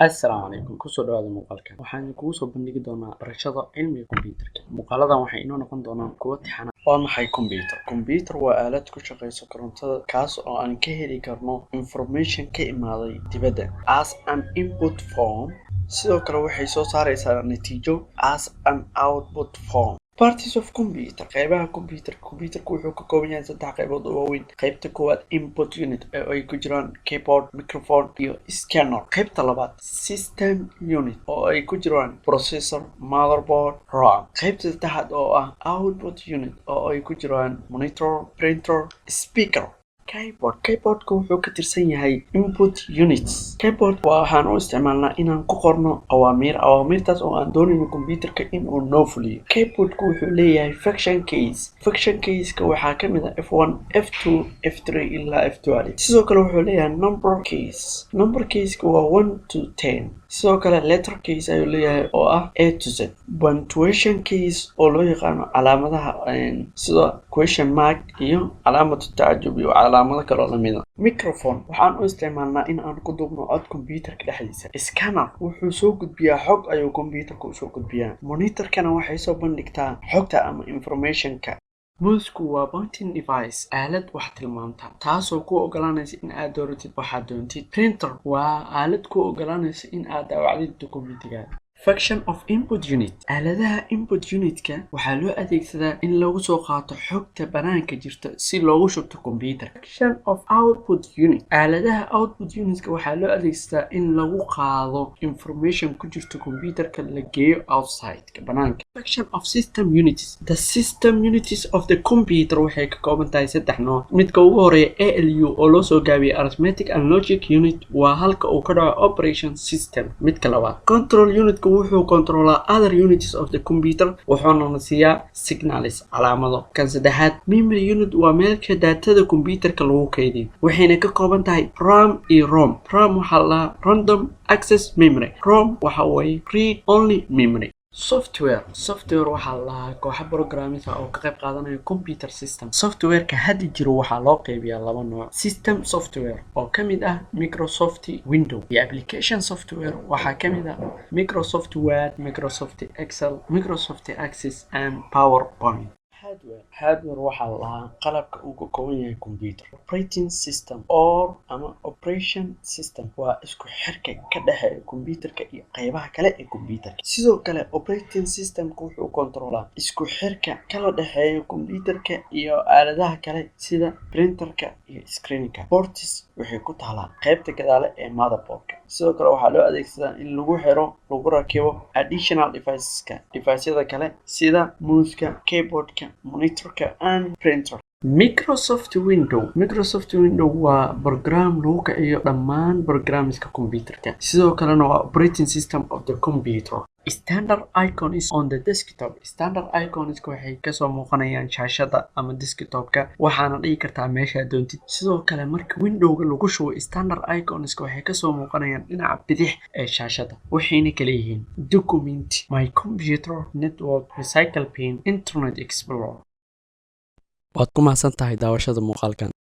Assalaamu calaykum, kusoo dhawaada muuqaalkan. Waxaan kugu soo bandhigi doonaa barashada cilmiga kombiyuutarka. Muuqaaladan waxay inoo noqon doonaan kuwo tixana. Waa maxay kombiyuutar? Kombiyuutar waa aalad ku shaqeysa korontada, kaas oo aan ka heli karno information ka imaaday dibadda as an input form. Sidoo kale waxay soo saareysaa natiijo as an output form. Parts of computer, qeybaha computer. Computerku wuxuu ka kooban yahay saddex qaybood oo waaweyn. Qaybta koowaad, input unit, oo ay ku jiraan keyboard, microphone iyo scanner. Qaybta labaad, system unit, oo ay ku jiraan processor, motherboard, RAM. Qaybta saddexaad oo ah output unit, oo ay ku jiraan monitor, printer, speaker. Keyboard, keyboardka wuxuu ka tirsan yahay input units. Keyboard waxaan u isticmaalnaa inaan ku qorno awaamiir, awaamiirtaas oo aan doonayno computerka in uu noo fuliyo. Keyboardku wuxuu leeyahay function keys. Function keyska waxaa ka mid ah F1, F2, F3 ilaa F12. Sidoo kale wuxuu leeyahay number keys. Number keyska waa 1 to 10. Sidoo kale letter keys ayuu leeyahay oo ah A to Z. Punctuation keys oo loo yaqaano calaamadaha sida question mark iyo calaamatu tacajub iyo calaamado kaloo lamida. Microphone waxaan u isticmaalnaa in aan ku duubno cod computerka dhexdiisa. Scanner wuxuu soo gudbiyaa xog, ayuu computerka usoo gudbiyaa. Monitorkana waxay soo bandhigtaa xogta ama informationka. Mousku waa pointing device, aalad wax tilmaamta, taasoo ku ogolaanaysa in aad dooratid waxaad doontid. Printer waa aalad ku ogolaanaysa in aad daawacdid documentigaada. Function of input unit. Aaladaha input unitka waxaa loo adeegsadaa in lagu soo qaato xogta banaanka jirta si loogu shubto computer. Function of output unit. Aaladaha output unitka waxaa loo adeegsadaa in lagu qaado information ku jirta computerka, la geeyo outside, banaanka. Function of system units. The system units of the computer waxay ka kooban tahay saddex nooc. Midka ugu horeeya, ALU, oo loo soo gaabiyay arithmetic and logic unit, waa halka uu ka dhaco operation system. Midka labaad, control unitka, wuxuu controlaa other units of the computer, wuxuuna siiyaa signals, calaamado. Kan saddexaad, memory unit, waa meelka daatada computerka lagu kaydiyo, waxayna ka kooban tahay RAM iyo ROM. RAM waxaa la dhahaa random access memory, ROM waxa waye read only memory. Software. Software waxaa la dhahaa kooxa programming oo ka qayb qaadanaya computer system. Softwareka hadda jiro waxaa loo qeybiyaa laba nooc: system software, oo ka mid ah Microsoft Window, iyo application software, waxaa ka mid ah Microsoft Word, Microsoft Excel, Microsoft Access and PowerPoint. Hardware. Hardware waxaa la dhahaa qalabka uu ka kooban yahay computer. Operating system or ama operation system waa isku xirka ka dhexeeya computerka iyo qeybaha kale ee computerka. Sidoo kale operating systemka wuxuu controlaa isku xirka kala dhexeeya computerka iyo aaladaha kale sida printerka iyo screenka. Ports waxay ku taalaa qeybta gadaale ee motherboardka. Sidoo kale waxaa loo adeegsadaa in lagu xiro, lagu rakibo additional deviceska, device-yada kale sida mouseka, keyboardka, monitorka and printer. Microsoft Window. Microsoft Window waa program lagu kiciyo dhammaan programmeska computerka, sidoo kalena waa operating system of the computer. Standard icons on the desktop. Standard icons waxay kasoo muuqanayaan shaashada ama desktopka, waxaana dhigi kartaa meeshaa doontid. Sidoo kale marka windowga lagu shubo, standard iconska waxay kasoo muuqanayaan dhinaca bidix ee shaashada, waxayna kala yihiin Document, My Computer, Network, Recycle Bin, Internet Explorer. Waad ku mahadsan tahay daawashada muuqaalkan.